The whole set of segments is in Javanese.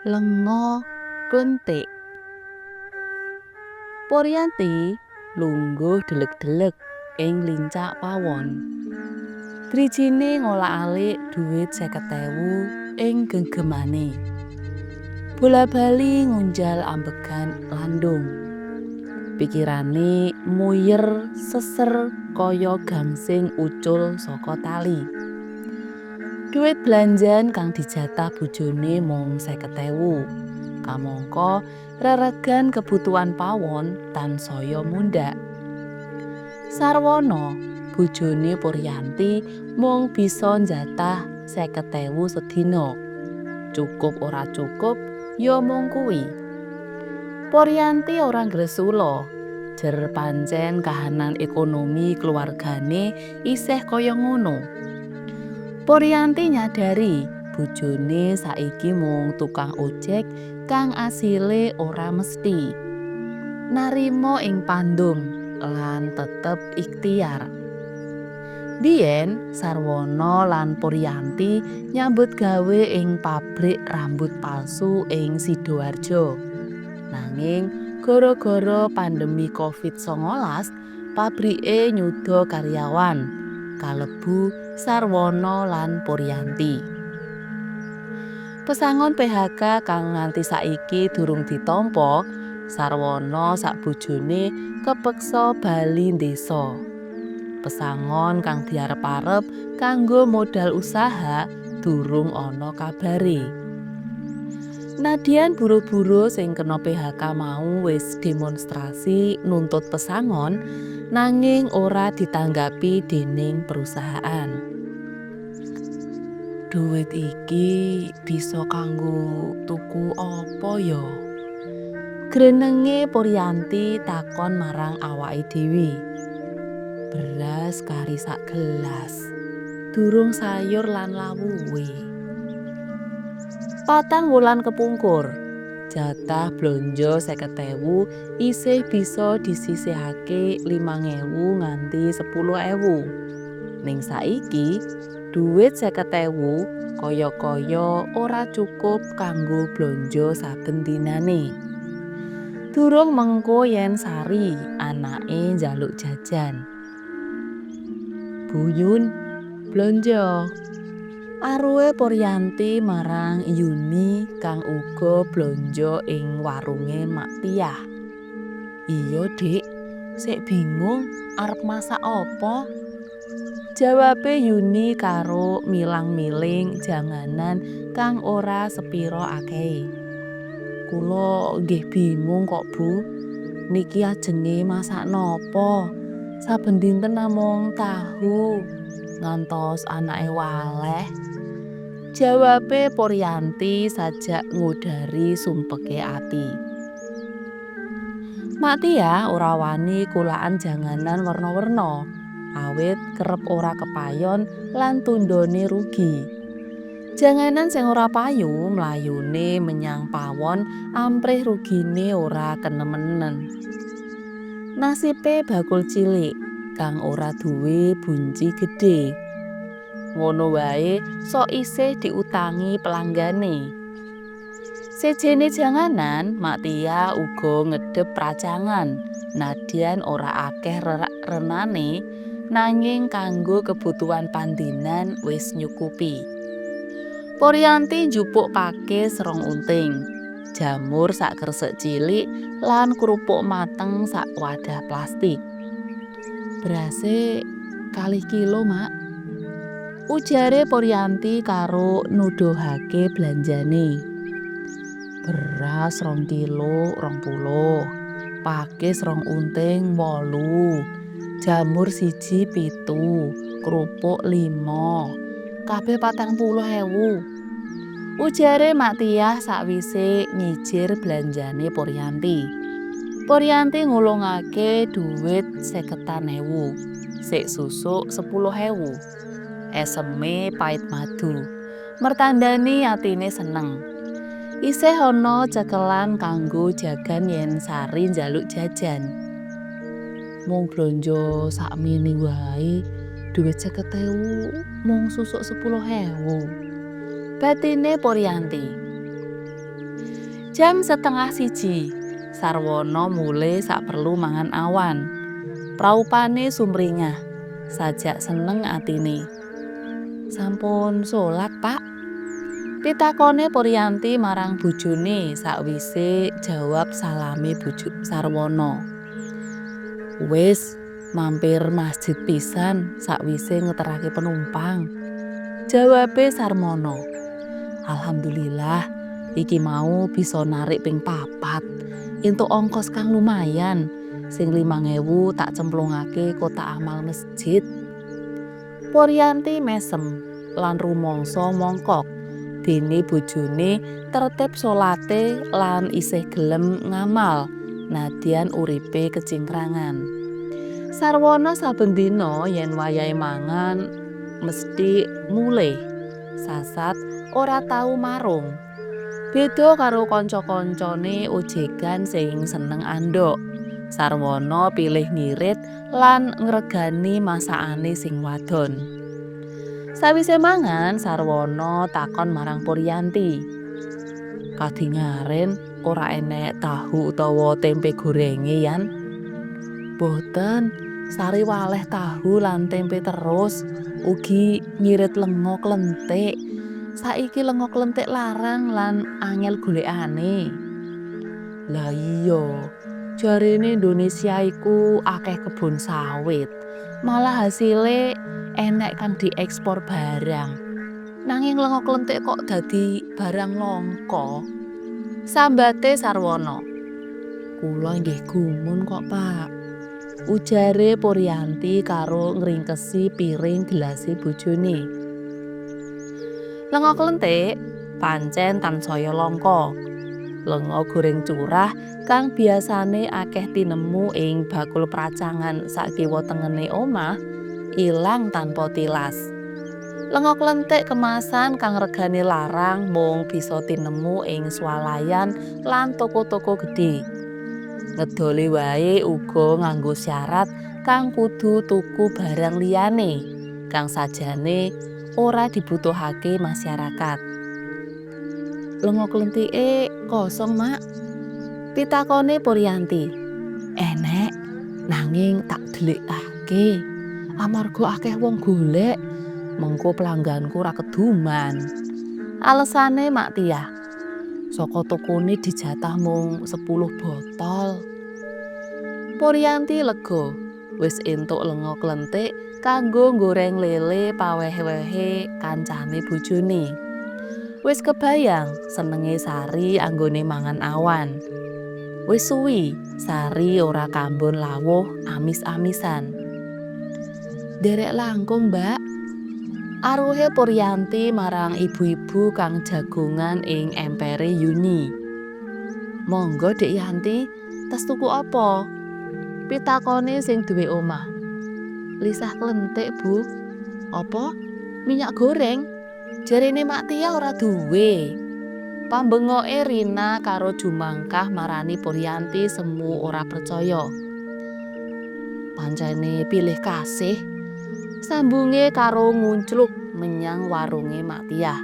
Lenga klentik. Puryanti lungguh deleg-deleg ing lincak pawon. Drijine ngolak-alik dhuwit 50.000 ing genggemane. Bola-bali ngunjal ambegan landung. Pikirane muyer seser kaya gangsing ucul saka tali. Dhuwit blanjan kang dijatah bojone mung 50.000. Kamangka reregan kebutuhan pawon tansaya mundhak. Sarwono, bojone Puryanti mung bisa njatah 50.000 sedina. Cukup ora cukup ya mung kuwi. Puryanti ora nggresula. Jer pancen kahanan ekonomi keluargane isih kaya ngono. Puryanti nyadari bojone saiki mung tukang ojek kang asile ora mesthi. Narima ing pandum lan tetep ikhtiar. Biyen Sarwono lan Puryanti nyambut gawe ing pabrik rambut palsu ing Sidoarjo. Nanging gara-gara pandemi Covid-19, pabrike nyuda karyawan, kalebu Sarwono lan Puryanti. Pesangon PHK kang nganti saiki durung ditampa, Sarwono sak bojone kepeksa bali ndesa. Pesangon kang diarep-arep kanggo modal usaha durung ana kabare. Nadyan buruh-buruh sing kena PHK mau wis demonstrasi nuntut pesangon, nanging ora ditanggapi dening perusahaan. Dhuwit iki bisa kanggo tuku apa ya? Grenenge Puryanti takon marang awake dhewe. Beras kari sak gelas, durung sayur lan lawuhe. 4 wulan kepungkur, jatah blonjo 50.000 isih bisa disisihake 5.000 nganti 10.000. Ning saiki dhuwit 50.000 kaya-kaya ora cukup kanggo blonjo saben dinane. Durung mengko yen Sari anake njaluk jajan. Bu Yun, blonjo. Aruhe Puryanti marang Yuni kang uga blonjo ing warunge Mak Tiyah. Iya, Dik, sik bingung arep masak apa? Jawabe Yuni karo milang-miling janganan kang ora sepira akehe. Kula nggih bingung kok, Bu. Niki ajenge masak napa? Saben dinten namung tahu, ngantos anake waleh. Jawabe Puryanti sajak ngudari sumpeke ati. Mak Tiyah ora wani kulakan janganan werna-werna, awit kerep ora kepayon lan tundhone rugi. Janganan sing ora payu mlayune menyang pawon amprih rugine ora kenemenen. Nasibe bakul cilik kang ora duwe bunci gedhe. Ngono wae sok isih diutangi pelanggane. Sejene janganan, Mak Tiyah uga ngedep pracangan. Nadyan ora akeh renane, nanging kanggo kebutuhan pandinan wis nyukupi. Puryanti njupuk pakis 2 unting, jamur sak kresek cilik lan krupuk mateng sak wadah plastik. Berase 2 kilo, Mak. Ujare Puryanti karo nuduhake blanjane. Beras 2 kilo 20, pakis 2 unting 8, jamur 1 7, krupuk 5, kabeh 40.000. Ujare Mak Tiyah sakwise nyijir blanjane Puryanti. Puryanti ngulungake dhuwit 50.000, sik susuk 10.000. Eseme pait madu, mertandani atine seneng. Isih ana cekelan kanggo jagan yen Sari njaluk jajan. Mung blonjo sakmene wae, dhuwit 50.000 mung susuk 10.000. Batine Puryanti. Jam 12.30, Sarwono mulih saperlu mangan awan. Praupane sumringah, sajak seneng atine. "Sampun salat, Pak?" pitakone Puryanti marang bojone sakwise jawab salame bojo Sarwono. "Wis, mampir masjid pisan sakwise ngeterake penumpang," jawabe Sarwono. "Alhamdulillah, iki mau bisa narik ping papat. Entuk ongkos kang lumayan. Sing 5.000 tak cemplungake kotak amal masjid." Puryanti mesem lan rumangsa mongkok dene bojone tertib salate lan isih gelem ngamal nadyan uripe kecingkrangan. Sarwono saben dina yen wayahe mangan mesthi mulih. Sasat ora tau marung. Beda karo kanca-kancane ojegan sing seneng andhok. Sarwono pilih ngirit lan ngregani masakane sing wadon. Sawise mangan, Sarwono takon marang Puryanti. "Kadingaren ora enek tahu utawa tempe gorenge, Yan?" "Boten, Sari waleh tahu lan tempe terus, ugi ngirit lenga klentik. Saiki lenga klentik larang lan angel golekane." "Lah iya, jarene Indonesia iku akeh kebon sawit. Malah hasile enek kang diekspor barang. Nanging lenga klentik kok dadi barang langka," sambate Sarwono. "Kula nggih gumun kok, Pak," ujare Puryanti karo ngringkesi piring gelase bojone. Lenga klentik pancen tansaya langka. Lenga goreng curah kang biasane akeh tinemu ing bakul pracangan sakiwa tengene omah ilang tanpa tilas. Lenga klentik kemasan kang regane larang mung bisa tinemu ing swalayan lan toko-toko gedhe. Ngedole wae uga nganggo syarat kang kudu tuku barang liyane kang sajane ora dibutuhake masyarakat. "Lenga klentike kosong, Mak?" pitakone Puryanti. "Enek, nanging tak delikake. Amarga akeh wong golek, mengko pelangganku ora keduman," alesane Mak Tiyah. "Saka tokone dijatah mung 10 botol." Puryanti lega, wis entuk lenga klentik kanggo nggoreng lele paweh-wehe kancane bojone. Wis kebayang senenge Sari anggone mangan awan. Wis suwi Sari ora kambon lawuh amis-amisan. "Nderek langkung, Mbak," aruhe Puryanti marang ibu-ibu kang jagongan ing empere Yuni. "Monggo, Dik Yanti, tas tuku apa?" pitakone sing duwe omah. "Lisah klentik, Bu." "Apa? Minyak goreng? Jarene Mak Tiyah ora duwe." Pambengoke Rina karo jumangkah marani Puryanti semu ora percaya. "Pancene pilih kasih," sambunge karo nguncluk menyang warunge Mak Tiyah.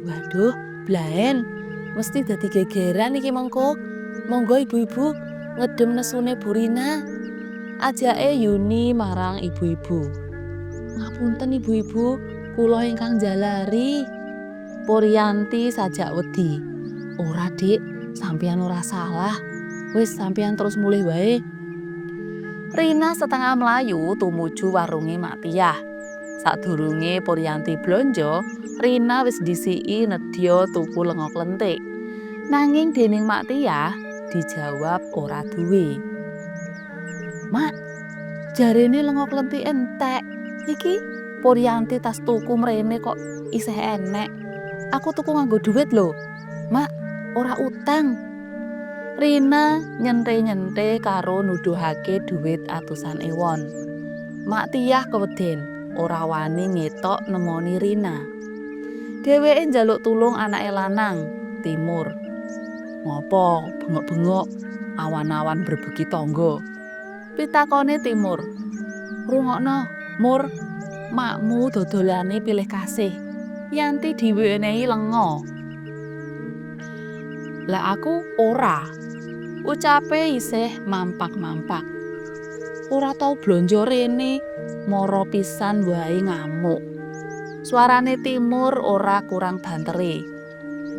"Waduh, blaen, mesti dadi gegeran iki mengko. Monggo ibu-ibu ngedem nesune Bu Rina," ajake Yuni marang ibu-ibu. "Ngapunten ibu-ibu, kula ingkang njalari." Puryanti sajak wedi. "Ora, Dik, sampeyan ora salah. Wis, sampeyan terus mulih wae." Rina setengah mlayu tumuju warunge Mak Tiyah. Sadurunge Puryanti blonjo, Rina wis ndhisiki nedya tuku lenga klentik. Nanging dening Mak Tiyah dijawab ora duwe. "Mak, jarene lenga klentike entek. Iki Puryanti tas tuku mrene kok isih enek. Aku tuku nganggo dhuwit lho, Mak, ora utang." Rina nyente-nyente karo nuduhake dhuwit atusan ewon. Mak Tiyah keweden, ora wani ngetok nemoni Rina. Dheweke njaluk tulung anake lanang, Timur. "Ngopo bengok-bengok awan-awan mbrebegi tangga?" pitakone Timur. "Rungokno, Mur, makmu dodolane pilih kasih. Yanti diwenehi lenga." Lah aku ora. Ucape isih mampak-mampak. Ora tau blonjo rene, mara pisan wae ngamuk. Suarane Timur ora kurang bantere.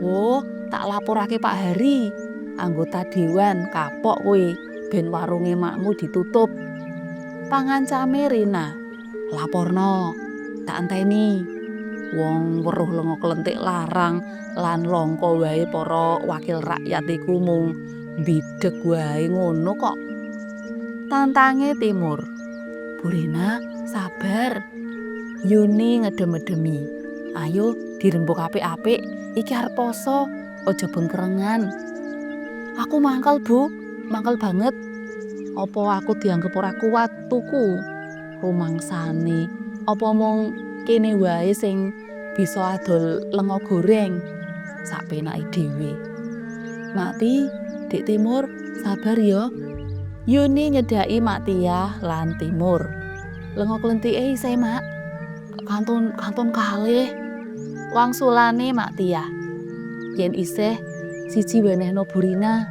Wo, tak laporake Pak Hari, anggota dewan kapok kowe, ben warunge makmu ditutup. Pangancame Rina. Laporno, tak enteni. Wong weruh lenga klentik larang lan langka wae para wakil rakyat iku mung mbidheg wae ngono kok. Tantange Timur. Bu Rina, sabar. Yuni ngedem-edemi. Ayo dirembuk apik-apik, iki arep poso, aja bengkerengan. Aku mangkel, Bu, mangkel banget. Apa aku dianggep ora kuat tuku? Rumangsane, apa mung kene wae sing bisa adol lenga goreng? Sak penake dhewe. Mak Ti, Dik Timur, sabar ya. Yuni nyedhaki Mak Tiyah lan Timur. Lenga klentike isih, Mak. Kantun kantun kalih. Wangsulane Mak Tiyah. Yen isih siji wenehno Bu Rina.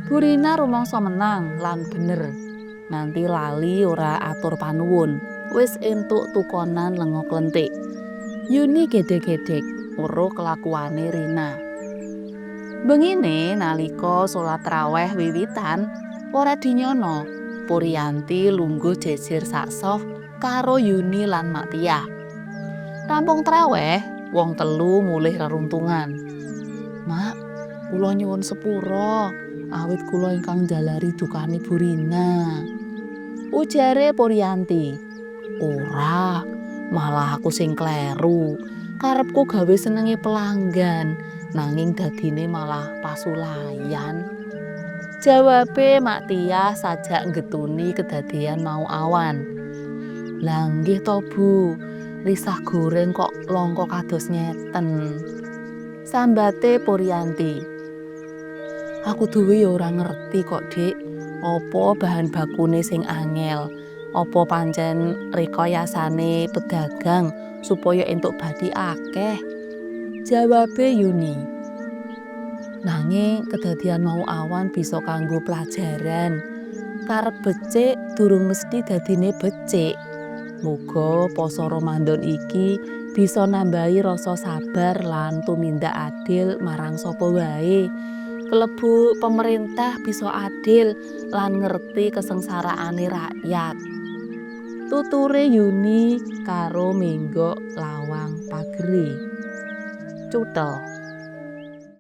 Bu Rina rumangsa menang lan bener. Nganti lali ora atur panuwun. Wis entuk tukonan lenga klentik. Yuni gedhek-gedhek weruh kelakuane Rina. Bengine nalika salat traweh wiwitan, ora dinyana, Puryanti lungguh jejer sak shaf karo Yuni lan Mak Tiyah. Rampung traweh, wong telu mulih reruntungan. Mak, kula nyuwun sepura, awit kula ingkang njalari dukane Bu Rina. Ujare Puryanti. Ora, malah aku sing kleru. Karepku gawe senenge pelanggan, nanging dadine malah pasulayan. Jawabe Mak Tiyah sajak nggetuni kedadean mau awan. Lah nggih to, Bu, lisah goreng kok langka kados ngeten. Sambate Puryanti. Aku dhewe ya ora ngerti kok, Dik. Apa bahan bakune sing angel? Apa pancen rekayasane pedagang supaya entuk bathi akeh? Jawabe Yuni. Nanging kedadian mau awan bisa kanggo pelajaran. Karep becik durung mesti dadine becik. Muga poso Ramadan iki bisa nambahi rasa sabar lan tumindak adil marang sapa wae. Kelebu pemerintah bisa adil lan ngerti kesengsaraane rakyat. Tuture Yuni karo menggok lawang pagere. Cutel.